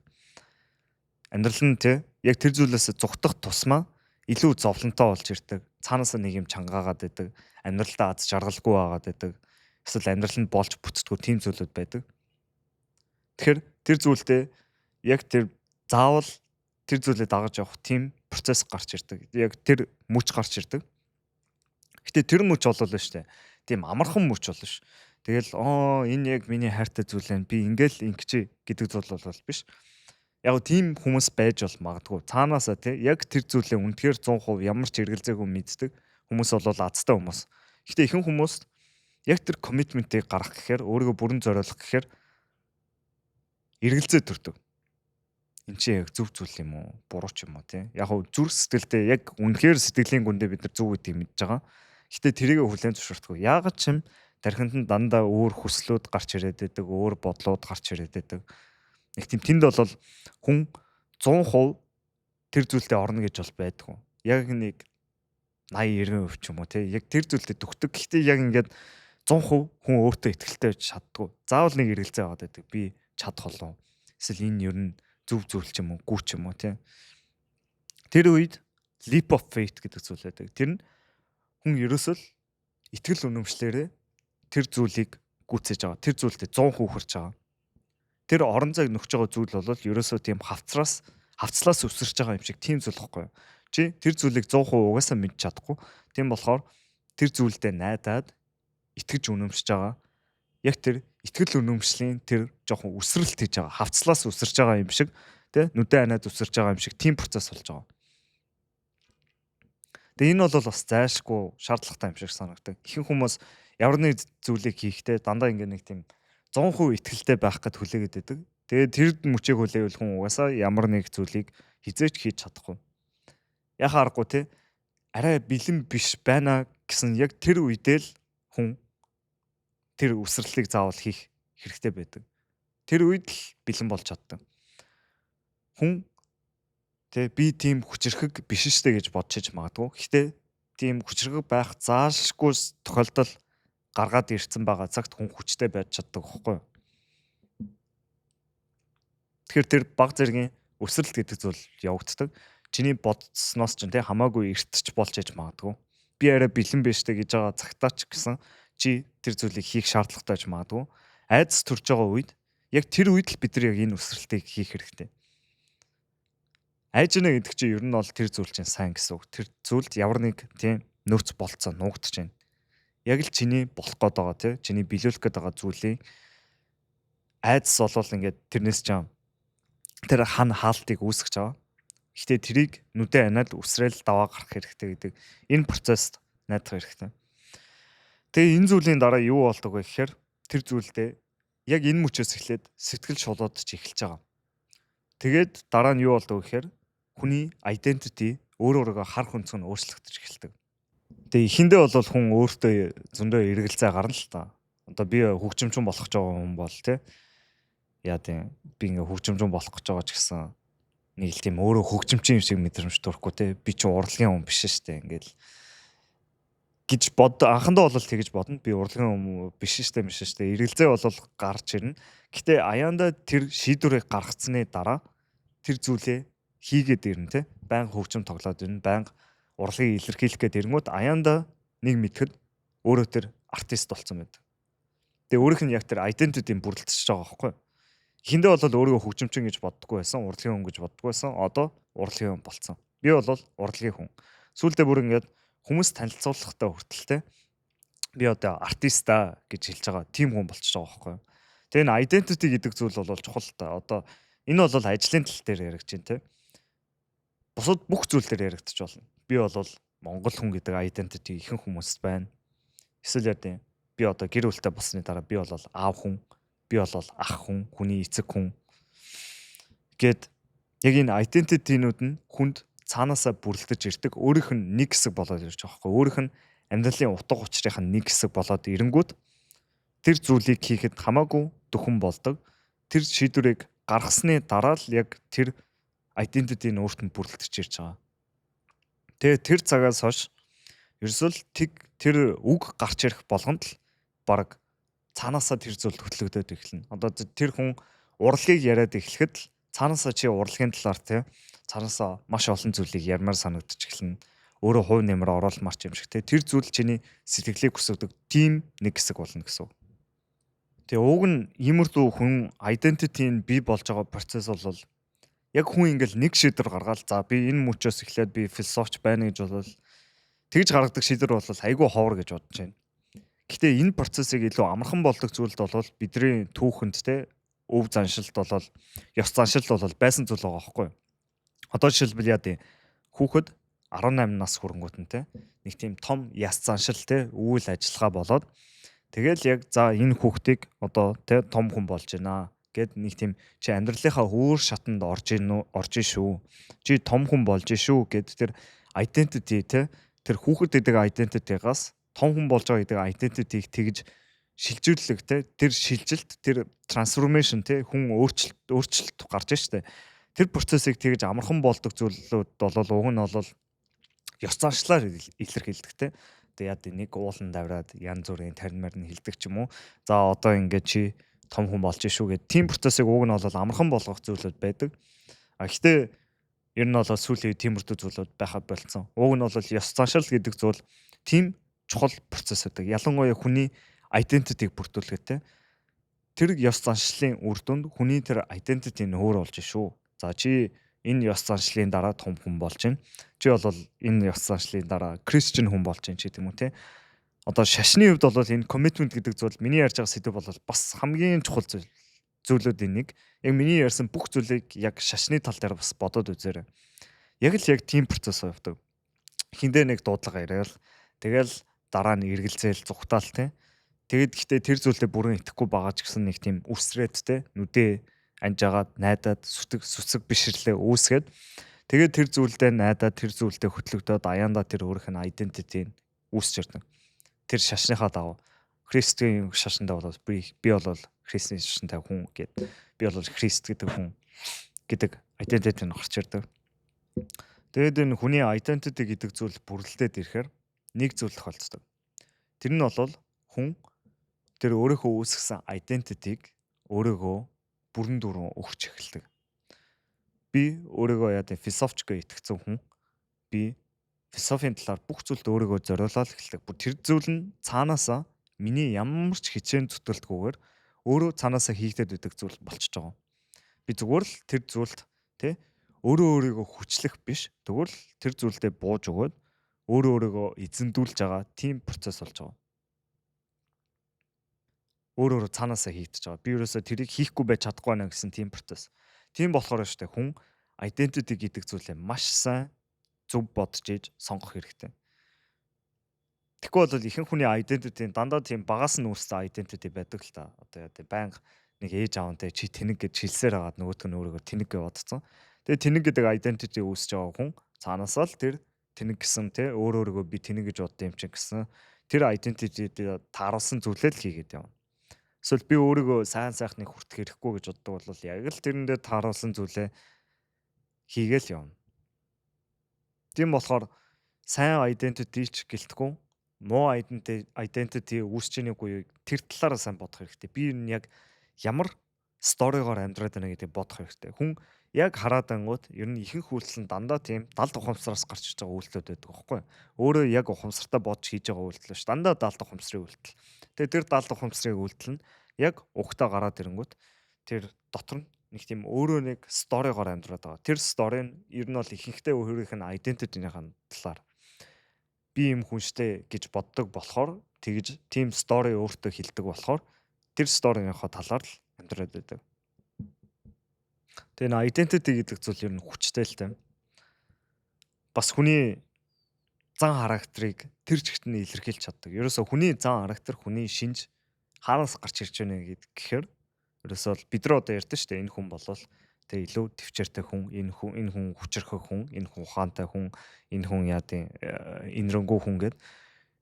Амьдрал нь те яг тэр зүйлээсээ зугтах тусмаа илүү зовлонтой болж ирдэг. Цаанаасаа нэг юм чангаагаад байдаг. Амьдралдаа аз жаргалгүй байгаад байдаг. Эсвэл амьдрал нь болж бүтдэггүй тийм зүйлүүд байдаг. Тэгэхээр тэр зүйлдээ яг тэр заавал тэр зүйлээ дагаж явах тийм процесс гарч ирдэг. Яг тэр мөч гарч ирдэг. Гэтэ тэр мөч болол нь шүү дээ. Тийм амархан мөч болно ш. Тэгэл энэ яг миний хайртай зүйл байна. Би ингээл ингэчээ гэдэг зүйл бол биш. Яг тийм хүмүүс байж бол магадгүй. Цаанаасаа тий яг тэр зүйлээ үнэхээр 100% ямар ч эргэлзээгүй мэддэг хүмүүс бол азтай хүмүүс. Гэтэ ихэнх хүмүүс яг тэр commitment-ийг гаргах гэхээр, өөрийгөө бүрэн зориулах гэхээр эргэлзээ төрдөг. Энд чи яг зөв зүйл юм уу, буруу ч юм уу тий. Яг хөө зүрх сэтгэлдээ яг үнэхээр сэтгэлийн гүндээ бид нар зөв гэдгийг мэдж байгаа. Гэтэ тэрийг хүлээн зөвшөөрдөг. Яагаад ч юм тархинд нь дандаа өөр хүслүүд гарч ирээд байдаг, өөр бодлууд гарч ирээд байдаг. Нэг тийм тэнд бол хүн 100% тэр зүйлдээ орно гэж бол байдгүй. Яг нэг 80 90% ч юм уу тий. Яг тэр зүйлдээ төгтөг. Гэхдээ яг ингээд 100% хүн өөртөө итгэлтэй байж чаддгүй. Заавал нэг эргэлзээ аваад байдаг. Би чадах болов. Эсвэл энэ ер нь зөв зүйл ч юм уу, гүү ч юм уу тий. Тэр үед leap of faith гэдэг зүйл байдаг. Тэр нь хүн ерөөсөө л итгэл үнэмшлээрээ тэр зүйлийг гүйцээж байгаа. Тэр зүйлдээ 100% хүрч байгаа. Тэр орон зайг нөхж байгаа зүйл бол ерөөсөө тийм хавцлаас өсөрч байгаа юм шиг тийм зүйл байхгүй юу? Чи тэр зүйлийг 100% угаасаа мэдж чадахгүй. Тийм болохоор тэр зүйлдээ найдаад итгэж үнэмшиж байгаа. Яг тэр итгэл үнэмшлийн тэр жоохон өсрэлт хийж байгаа. Хавцлаас өсөрч байгаа юм шиг тий нүдэн анаад өсөрч байгаа юм шиг тийм процесс болж байгаа. Тэгээ энэ бол бас зайлшгүй шаардлагатай юм шиг санагдаг. Ихэнх хүмүүс ямар нэг зүйлийг хийхдээ дандаа ингээ нэг тийм 100% итгэлтэй байх гэд хүлээгээд байдаг. Тэгээд тэр мөчийг хүлээвэл хүн угаасаа ямар нэг зүйлийг хизээч хийж чадахгүй. Яхаа аргагүй те арай бэлэн биш байна гэсэн яг тэр үедээ л хүн тэр үсрэрлийг заавал хийх хэрэгтэй байдаг. Тэр үед л бэлэн болж чаддаг. Хүн тэ би тийм хүчирхэг биш штэ гэж бодож магадгүй. Гэхдээ тийм хүчирхэг байх заашгүй тохиолдол гаргаад ирсэн байгаа цагт хүн хүчтэй байж чаддаг байхгүй юу? Тэгэхээр тэр баг зэргийн өсрэлт гэдэг зүйл явагддаг. Чиний бодсноос чинь те хамаагүй эртч болж яж магадгүй. Би арай бэлэн биш тэ гэж байгаа цагтаа ч гэсэн чи тэр зүйлийг хийх шаардлагатай ч магадгүй. Айдас төрж байгаа үед яг тэр үед л бид нар яг энэ өсрэлтийг хийх хэрэгтэй. Айж гэнэ гэдэг чинь ер нь бол тэр зүйл чинь сайн гэсэн үг. Тэр зүйлд ямар нэг тийм нөөц болцоо нуугдж байна. Яг л чиний болох гээд байгаа тий чиний биелүүлэх гээд байгаа зүйлийн айдас болвол ингээд тэрнээс ч тэр хан хаалтыг үүсгэж байгаа. Гэхдээ тэрийг нүдэ аниад үсрээл даваа гарах хэрэгтэй гэдэг энэ процесст найдах хэрэгтэй. Тэгээ энэ зүйлийн дараа юу болдог вэ гэхээр тэр зүйлдээ яг энэ мөчөөс эхлээд сэтгэл шулуудаж эхэлж байгаа. Тэгээд дараа нь юу болдог вэ гэхээр хүний identity өөр өөрийгөө харах өнцөг нь өөрчлөгдөж эхэлдэг. Тэгээ эхэндээ бол хүн өөртөө зөндөө эргэлзээ гарна л та. Одоо би хөгжимчин болох гэж байгаа хүн бол те яа тийм би ингээ хөгжимчин болох гэж байгаа ч гэсэн нэг л тийм өөрөө хөгжимчин юм шиг мэдрэмж төрөхгүй те би чи урлагийн хүн биш шүү дээ ингээл гэж бод анхандаа бол тэгэж бодно, би урлагийн хүн биш шүү дээ биш шүү дээ эргэлзээ бол гарч ирнэ. Гэтэ аяанда тэр шийдвэрийг гаргацсны дараа тэр зүйлээ хийгээд ирнэ те, байнга хөгжим тоглоод ирнэ, байнга урлагийг илэрхийлэх гээд ирэнгүүт аяанда нэг мэдхэд өөрөө тэр артист болсон байдаг. Тэгээ өөрийнх нь яг тэр identity-г бүрэлдэж байгаа байхгүй юу? Эхэндээ бол өөрийгөө хөгжимчин гэж боддоггүй байсан, урлагийн хүн гэж боддоггүй байсан. Одоо урлагийн хүн болцсон. Би бол урлагийн хүн. Сүүлдээ бүр ингээд хүмүүс танилцуулахтаа хүртэл те би одоо артиста гэж хэлж байгаа тийм хүн болчихж байгаа байхгүй юу? Тэгээ энэ identity гэдэг зүйл бол чухал та. Одоо энэ бол ажлын тал дээр яригдж байна те. Бусад бүх зүйл дээр яригдчих болно. Би бол монгол хүн гэдэг identity ихэнх хүмүүст байна. Эсвэл яа гэм би одоо гэр бүлтэй болсны дараа би бол аав хүн, би бол ах хүн, хүний эцэг хүн гэд яг энэ identity-нүүд нь хүнд цаанаасаа бүрэлдэж ирдэг. Өөрийнх нь нэг хэсэг болоод ирж байгаа байхгүй. Өөрийнх нь амьдралын утга учирын нэг хэсэг болоод ирэнгүүт тэр зүйлийг хийхэд хамаагүй дөхөн болдог. Тэр шийдвэрийг гаргасны дараа л яг тэр identity нь өөрт нь бүрэлдэж ирж байгаа. Тэгээ тэр цагаас хойш ерөөсөө л тэр үг гарч ирэх болгонд л баг цаанаасаа тэр зүйл хөтлөгдөд эхэлнэ. Одоо тэр хүн урлагийг яриад эхлэхэд л цаанаасаа чи урлагийн талаар те цаанаасаа маш олон зүйлийг ярмаар санагдчих эхэлнэ. Өөрөө хувь нэмэр оруулмаар ч юм шиг те тэр зүйл чиний сэтгэлийг өсгөдөг тийм нэг хэсэг болно гэсэн үг. Тэгээ уг нь иймэрдүү хүн identity-н бий болж байгаа процесс бол яг хүн ингээл нэг шийдвэр гаргаал за би энэ мөчөөс эхлээд би философч байна гэж бол тэгж гаргадаг шийдвэр бол айгүй ховор гэж бодож байна. Гэхдээ энэ процессыг илүү амархан болдог зүйлд бол бидний түүхэнд те өв заншилт бол ёс заншилт бол байсан зүйл байгаа байхгүй юу? Одоо жишээлбэл яа дий хүүхэд 18 нас хүрэнгүүт нь те нэг тийм том яс заншил те үйл ажиллагаа болоод тэгэл яг за энэ хүүхдийг одоо те том хүн болж байна гэд нэг тийм чи амьдралынхаа өөр шатанд орж ийн үү орж ийн шүү. Чи том хүн болж ийн шүү гэд тэр identity те тэр хүүхэд гэдэг identity-гаас том хүн болж байгаа гэдэг identity-г тэгж шилжүүлэх те тэр шилжилт тэр transformation те хүн өөрчлөлт гарч штэ. Тэр процессыг тэгж амархан болдог зүйлүүд бол уг нь бол ёс заншлаар илэрхийлдэг те. Одоо яа нэг уулан давраад янз бүрийн тарин марин хилдэг ч юм уу. За одоо ингээд чи том хүн болж шүү гэд тийм процессыг уг нь бол амархан болгох зүйлүүд байдаг. А гэхдээ ер нь бол сүүлийн үед тиймэрхүү зүйлүүд байхад болцсон. Уг нь бол ёс заншил гэдэг зүйл тийм чухал процесс байдаг. Ялангуяа хүний identity-г бүрдүүлэхэд тэр ёс заншлын үр дүнд хүний тэр identity нь өөр болж шүү. За чи энэ ёс заншлын дараа том хүн болж байна. Чи бол энэ ёс заншлын дараа Christian хүн болж байна ч гэдэг юм уу те. Одоо шашны хувьд бол энэ commitment гэдэг зүйл миний ярьж байгаа сэдэв бол бас хамгийн чухал зүйл зүйлүүдийн нэг. Яг миний ярьсан бүх зүйлийг яг шашны тал дээр бас бодоод үзээрэй. Яг л яг тийм процесс явдаг. Хиндэ нэг дуудлага яриад тэгэл дараа нь эргэлзээл зүхтаал те. Тэгээд гэхдээ тэр зүйлдээ бүрэн итгэхгүй байгаа ч гэсэн нэг тийм үсрээд те нүдээ анжаагаад найдаад сүтэг сүцэг бишрлээ үүсгээд тэгээд тэр зүйлдээ найдаад тэр зүйлдээ хөтлөгдөөд аяандаа тэр өөрийнх нь identity-г үүсч ирдэг. Тэр шашныхаа дагуу Христийн шашиндаа бол би бол Христийн шашинтай хүн гэд би бол Христ гэдэг хүн гэдэг identity нь гарч ирдэг. Тэгээд энэ хүний identity гэдэг зүйл бүрэлдээд ирэхээр нэг зүйл тохиолддог. Тэр нь бол хүн тэр өөрийнхөө үүсгэсэн identity-г өөрөөгөө бүрэн дүүрэн өгч эхэлдэг. Би өөрийгөө яа гэв философч гэж итгэцэн хүн. Би философийн талаар бүх зүйлд өөрийгөө зориулаад эхэлдэг. Бүр тэр зүйл нь цаанаасаа миний ямар ч хичээн зүтгэлтгүйгээр өөрөө цаанаасаа хийгдээд байдаг зүйл болчихж байгаа. Би зүгээр л тэр зүйлд тий өөрөө өөрийгөө хүчлэх биш. Тэгвэл тэр зүйлдээ бууж өгөөд өөрөө өөрийгөө эзэндүүлж байгаа тийм процесс болж байгаа. Өөр өөрөө цаанаасаа хийгдэж байгаа. Би ерөөсөө тэрийг хийхгүй байж чадахгүй байна гэсэн тийм процесс. Тийм болохоор шүү дээ, хүн identity гэдэг зүйлээ маш сайн зөв бодож иж сонгох хэрэгтэй. Тэгэхгүй бол ихэнх хүний identity дандаа тийм багаас нь үүссэн identity байдаг л та. Одоо яа тийм байнга нэг ээж аавнтай чи тэнэг гэж хэлсээр хагаад нөгөөх нь өөрийгөө тэнэг гэж бодсон. Тэгээ тэнэг гэдэг identity үүсэж байгаа хүн цаанаасаа л тэр тэнэг гэсэн те өөр өөрийгөө би тэнэг гэж бодсон юм чинь гэсэн тэр identity-д тааруулсан зүйлээ л хийгээд явна. Эсвэл би өөрийгөө сайн сайхныг хүртэх хэрэггүй гэж боддог бол яг л тэрэндээ тааруулсан зүйлээ хийгээл явна. Тийм болохоор сайн identity ч гэлтгүй, муу identity үүсэж ийнэ үгүй тэр талаараа сайн бодох хэрэгтэй. Би энэ яг ямар story гоор амьдраад байна гэдгийг бодох хэрэгтэй. Хүн яг хараад ангууд ер нь ихэнх үйлдэл нь дандаа тийм далд ухамсараас гарч иж байгаа үйлдэлүүд байдаг байхгүй юу? Өөрөө яг ухамсартай бодож хийж байгаа үйлдэл биш. Дандаа далд ухамсарын үйлдэл. Тэгээ тэр далд ухамсарын үйлдэл нь яг угтаа гараад ирэнгүүт тэр дотор нь нэг тийм өөрөө нэг story гоор амьдраад байгаа. Тэр story нь ер нь бол ихэнхдээ өөрийнх нь identity-ийн талаар би юм хүн штэ гэж боддог болохоор, тэгж тийм story өөртөө хэлдэг болохоор тэр story-ийнхоо талаар л амьдраад байдаг. Тэгээ энэ identity гэдэг зүйл ер нь хүчтэй л тийм. Бас хүний зан характерыг тэр чигт нь илэрхийлж чаддаг. Ерөөсө хүний зан характер, хүний шинж хаанаас гарч ирж байна гэдэг гэхээр ерөөсөө бол бид нар одоо ярьдэн шүү дээ. Энэ хүн болвол тэг илүү төвчээртэй хүн, энэ хүн хүчрхэг хүн, энэ хүн ухаантай хүн, энэ хүн яа гэм инэрэнгүй хүн гэд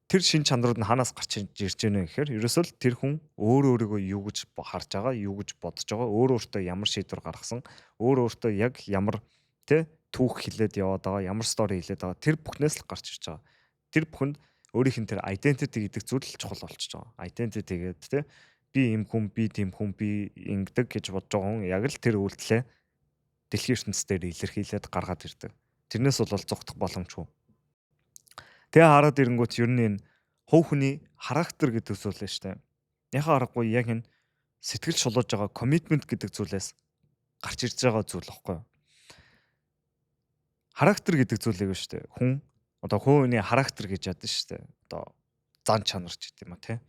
тэр шин чанарууд нь хаанаас гарч ирж байна гэхээр ерөөсөө л тэр хүн өөр өөрийгөө юу гэж харж байгаа, юу гэж бодож байгаа, өөр өөртөө ямар шийдвэр гаргасан, өөр өөртөө яг ямар тэ түүх хэлээд яваад байгаа, ямар story хэлээд байгаа, тэр бүхнээс л гарч ирж байгаа. Тэр бүхэнд өөрийнх нь тэр identity гэдэг зүйл л чухал болчихж байгаа. Identity гэдэг тэ би ийм хүн, би тийм хүн, би ингэдэг гэж бодож байгаа хүн яг л тэр үйлдэлээ дэлхийн ертөнцийн дээр илэрхийлээд гаргаад ирдэг. Тэрнээс бол зугтах боломжгүй. Тэгээ хараад ирэнгүүт ер нь энэ хувь хүний характер гэдэг зүйл нь шүү дээ. Яхаа аргагүй яг энэ сэтгэл шулууж байгаа commitment гэдэг зүйлээс гарч ирж байгаа зүйл баггүй юу? Характер гэдэг зүйлийг шүү дээ. Хүн одоо хүний характер гэж ядсан шүү дээ. Одоо зан чанар ч гэдэг юм а тий.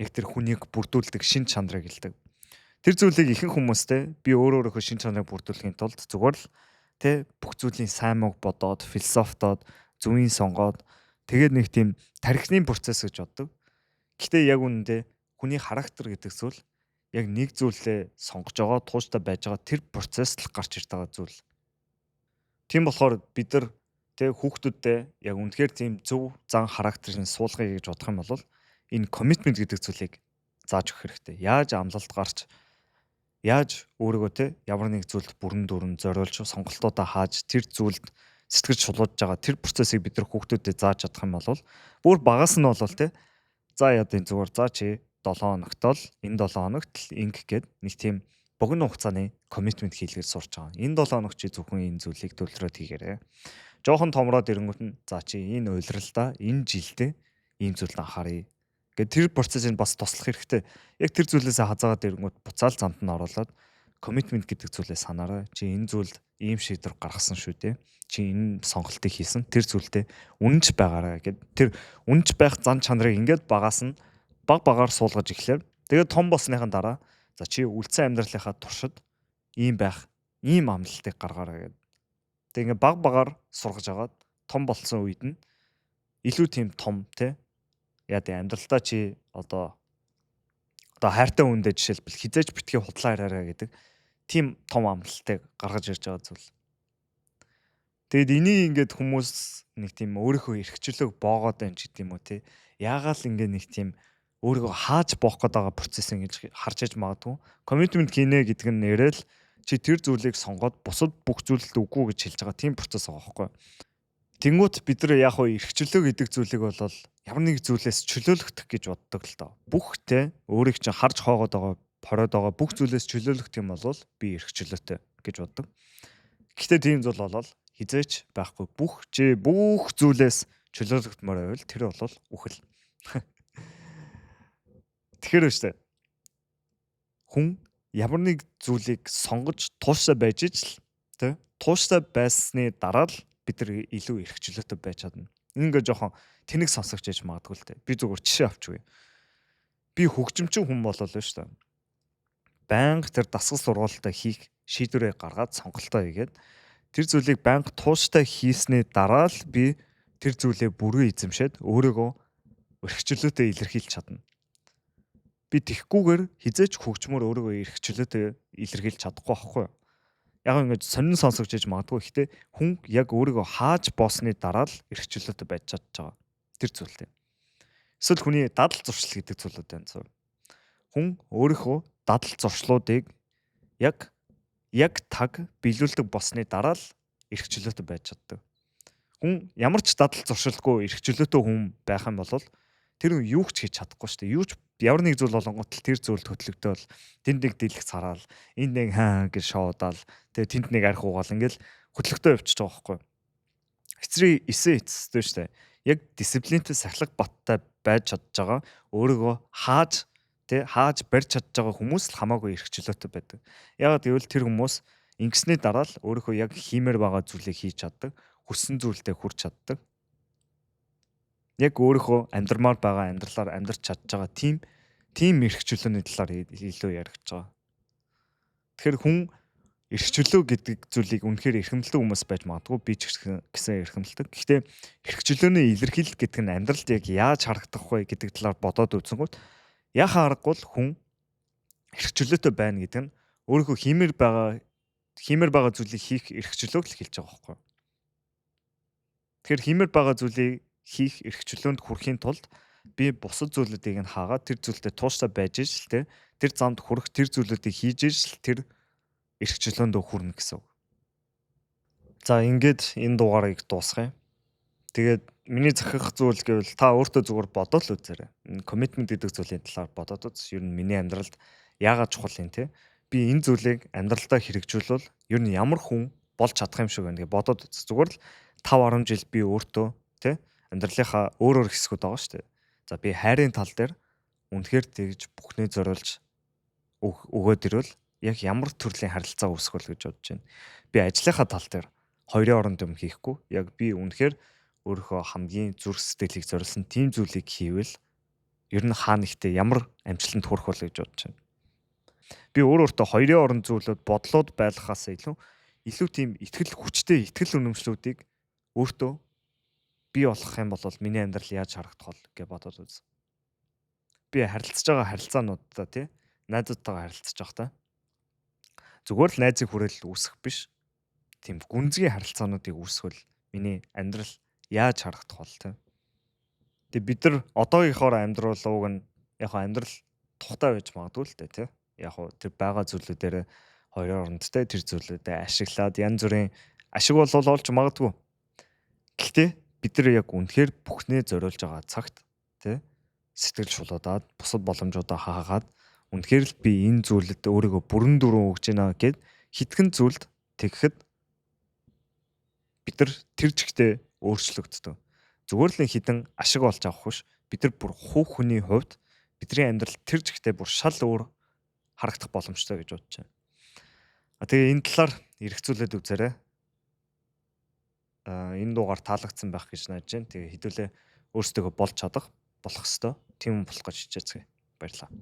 Яг тэр хүнийг бүрдүүлдэг шин чанарыг хэлдэг. Тэр зүйлийг ихэнх хүмүүстэй би өөр өөрөөхөө шин чанарыг бүрдүүлэхийн тулд зүгээр л тий бүх зүйлийн сайн мууг бодоод, философтоод, зүвийн сонгоод тэгээд нэг тийм тархины процесс гэж боддог. Гэхдээ яг үнэндээ хүний характер гэдэг зүйл яг нэг зүйлээ сонгож байгаа, тууштай байж байгаа тэр процесс л гарч ирж байгаа зүйл. Тийм болохоор бид нар тэг хүүхдүүдтэй яг үнэхээр тийм зөв зан характерын суулгая гэж бодох юм бол энэ commitment гэдэг зүйлийг зааж өгөх хэрэгтэй. Яаж амлалт гарч, яаж өөрийгөө те ямар нэг зүйлд бүрэн дүүрэн зориулж, сонголтуудаа хааж, тэр зүйлд сэтгэж шулууж байгаа тэр процессыг бид нар хүүхдүүдэд зааж чадах юм бол бүр багаас нь бол те за яа дын зүгээр за чи 7 хоногт л энэ 7 хоногт л ингэх гээд нэг тийм богино хугацааны commitment хийлгээр сурч байгаа. Энэ 7 хоног чи зөвхөн энэ зүйлийг төлрөөд хийгээрэй. Жохон томроод ирэнгүүт нь за чи энэ улиралдаа, энэ жилдээ ийм зүйлд анхааръя. Ингээд тэр процессыг бас туслах хэрэгтэй. Яг тэр зүйлээсээ хазаагаад ирэнгүүт буцаал замд нь оруулаад commitment гэдэг зүйлээ санаарай. Чи энэ зүйлд ийм шийдвэр гаргасан шүү дээ. Чи энэ сонголтыг хийсэн. Тэр зүйлдээ үнэнч байгаарай гэд тэр үнэнч байх зан чанарыг ингээд багаас нь баг багаар суулгаж эхлэв. Тэгээд том болсныхан дараа за чи үлдсэн амьдралынхаа туршид ийм байх, ийм амлалтыг гаргаарай гэд. Тэгээд ингээд баг багаар сургаж агаад том болсон үед нь илүү тийм том те яа тийм амьдралдаа чи одоо хайртай хүндээ жишээлбэл хизээж битгий худлаа яриараа гэдэг тийм том амлалтыг гаргаж ирж байгаа зүйл. Тэгэд энийг ингээд хүмүүс нэг тийм өөрийнхөө эрхчлөөг боогоод байна ч гэдэм үү те. Яагаал ингээд нэг тийм өөрийгөө хааж боох гээд байгаа процесс ингэж харж иж магадгүй. Commitment хийнэ гэдэг нь нэрэл чи тэр зүйлийг сонгоод бусад бүх зүйлд үгүй гэж хэлж байгаа тийм процесс байгаа байхгүй. Тэнгүүт бид нар яг хөө эрхчлөө гэдэг зүйлийг бол ямар нэг зүйлээс чөлөөлөгдөх гэж боддог л доо. Бүх те өөрийг чинь харж хоогоод байгаа, хороод байгаа бүх зүйлээс чөлөөлөгдөх юм бол би эрхчлөөтэй. гэж боддог. Гэхдээ тийм зүйл болол хизээч байхгүй. Бүх зүйлээс чөлөөлөгдмөр байвал тэр бол үхэл. Тэгэхээр шүү дээ. Хүн ямар нэг зүйлийг сонгож тууштай байж ич л тэ тууштай байсны дараа л бид нар илүү эрх чөлөөтэй байж чадна. Энэ ингээ жоохон тэнэг сонсогч яж магадгүй л дээ. Би зүгээр жишээ авч үгүй. Би хөгжимчин хүн болол шүү дээ. Байнга тэр дасгал сургуультаа хийх шийдвэрээ гаргаад сонголтоо хийгээд тэр зүйлийг байнга тууштай хийсний дараа л би тэр зүйлээ бүрэн эзэмшээд өөрийгөө эрх чөлөөтэй илэрхийлж чадна. Би тэгхгүйгээр хизээч хөгжмөр өөрийгөө эрх чөлөөтэй илэрхийлж чадахгүй байхгүй юу? Яг ингэж сонин сонсогч яж магадгүй. Гэхдээ хүн яг өөрийгөө хааж боосны дараа л эрх чөлөөтэй байж чадж байгаа. Тэр зүйлтэй. Эсвэл хүний дадал зуршил гэдэг зүйлүүд байна. Хүн өөрийнхөө дадал зуршлуудыг яг таг биелүүлдэг болсны дараа л эрх чөлөөтэй байж чаддаг. Хүн ямар ч дадал зуршилгүй эрх чөлөөтэй хүн байх юм бол тэр хүн юу ч хийж чадахгүй шүү дээ. Юу ч ямар нэг зүйл болонгот л тэр зүйлд хөтлөгдөөл тэнд нэг дийлэх цараал энд нэг хаа гэж шоудаал тэгээ тэнд нэг арх уугаал ингээл хөтлөгтөө явчихж байгаа байхгүй. Эцрийн эсээ эцэстэй шүү дээ. Яг дисциплинтэй сахилга баттай байж чадж байгаа өөрийгөө хааж хааж барьж чадж байгаа хүмүүс л хамаагүй эрх чөлөөтэй байдаг. Яагаад гэвэл тэр хүмүүс ингэсний дараа л өөрийнхөө яг хиймээр байгаа зүйлийг хийж чаддаг, хүссэн зүйлдээ хүрч чаддаг. Яг өөрийнхөө амьдрмаар байгаа амьдралаар амьдрч чадж байгаа тийм эрх чөлөөний талаар илүү яригдж байгаа. Тэгэхээр хүн эрх чөлөө гэдэг зүйлийг үнэхээр эрхэмлдэг хүмүүс байж магадгүй, би ч гэсэн эрхэмлдэг. Гэхдээ эрх чөлөөний илэрхийлэл гэдэг нь амьдралд яг яаж харагдах вэ гэдэг талаар бодоод үзэнгүүт яхаа аргагүй л хүн эрх чөлөөтэй байна гэдэг нь өөрийнхөө хиймээр байгаа зүйлийг хийх эрх чөлөөг л хэлж байгаа байхгүй юу? Тэгэхээр хиймээр байгаа зүйлийг хийх эрх чөлөөнд хүрэхийн тулд би бусад зүйлүүдийг нь хаагаад тэр зүйлдээ тууштай байж иж л тэр замд хүрэх тэр зүйлүүдийг хийж иж л тэр эрх чөлөөндөө хүрнэ гэсэн үг. За ингээд энэ дугаарыг дуусгая. Тэгээд миний захих зүйл гэвэл та өөртөө зүгээр бодоод л үзээрэй. Энэ commitment гэдэг зүйлийн талаар бодоод үз. Ер нь миний амьдралд яагаад чухал юм те? Би энэ зүйлийг амьдралдаа хэрэгжүүлвэл ер нь ямар хүн болж чадах юм шиг байна гэж бодоод үз. Зүгээр л 5 10 жил би өөртөө те амьдралынхаа өөр өөр хэсгүүд байгаа шүү дээ. За би хайрын тал дээр үнэхээр тэгж бүхнээ зориулж өгөөд ирвэл яг ямар төрлийн харилцаа үүсэх вэ гэж бодож байна. Би ажлынхаа тал дээр хоёрын оронд юм хийхгүй. Яг би үнэхээр өөрийнхөө хамгийн зүрх сэтгэлийг зориулсан тийм зүйлийг хийвэл ер нь хаа нэгтээ ямар амжилтанд хүрэх вэ гэж бодож байна. Би өөртөө хоёрын оронд зүйлүүд бодлоод байлгахаас илүү тийм итгэл хүчтэй итгэл үнэмшлүүдийг өөртөө бий болгох юм бол миний амьдрал яаж харагдах вэ гэж бодоод үз. Би харилцаж байгаа харилцаануудаа тий найзуудтайгаа харилцаж байгаа та. Зүгээр л найзын хүрээлэл үүсэх биш. Тийм гүнзгий харилцаануудыг үүсгэл миний амьдрал яаж харагдах бол тий. Тэгээ бид нар одоогийнхоор амьдрал уг нь яг амьдрал тухтай байж магадгүй л дээ тий. Яг тэр байгаа зүйлүүдээр хоёрын орондтой тэр зүйлүүдээ ашиглаад янз бүрийн ашиг бол олж магадгүй. Гэхдээ бид нар яг үнэхээр бүхнээ зориулж байгаа цагт тий сэтгэл шулуудаад бусад боломжуудаа хаагаад үнэхээр л би энэ зүйлд өөрийгөө бүрэн дүүрэн өгч байна гэд хитгэн зүйлд тэгэхэд бид нар тэр чигтээ өөрчлөгддөг. Зүгээр л хідэн ашиг олж авах биш. Бид нар бүр хувь хүний хувьд бидний амьдрал тэр чигтээ бүр шал өөр харагдах боломжтой гэж бодож байна. А тэгээ энэ талаар эргцүүлээд үзээрэй. Энэ дугаар таалагдсан байх гэж найдаж байна. Тэгээ хэдүүлээ өөрсдөө болж чадах болох ёстой. Тийм болох гэж хичээцгээе. Баярлалаа.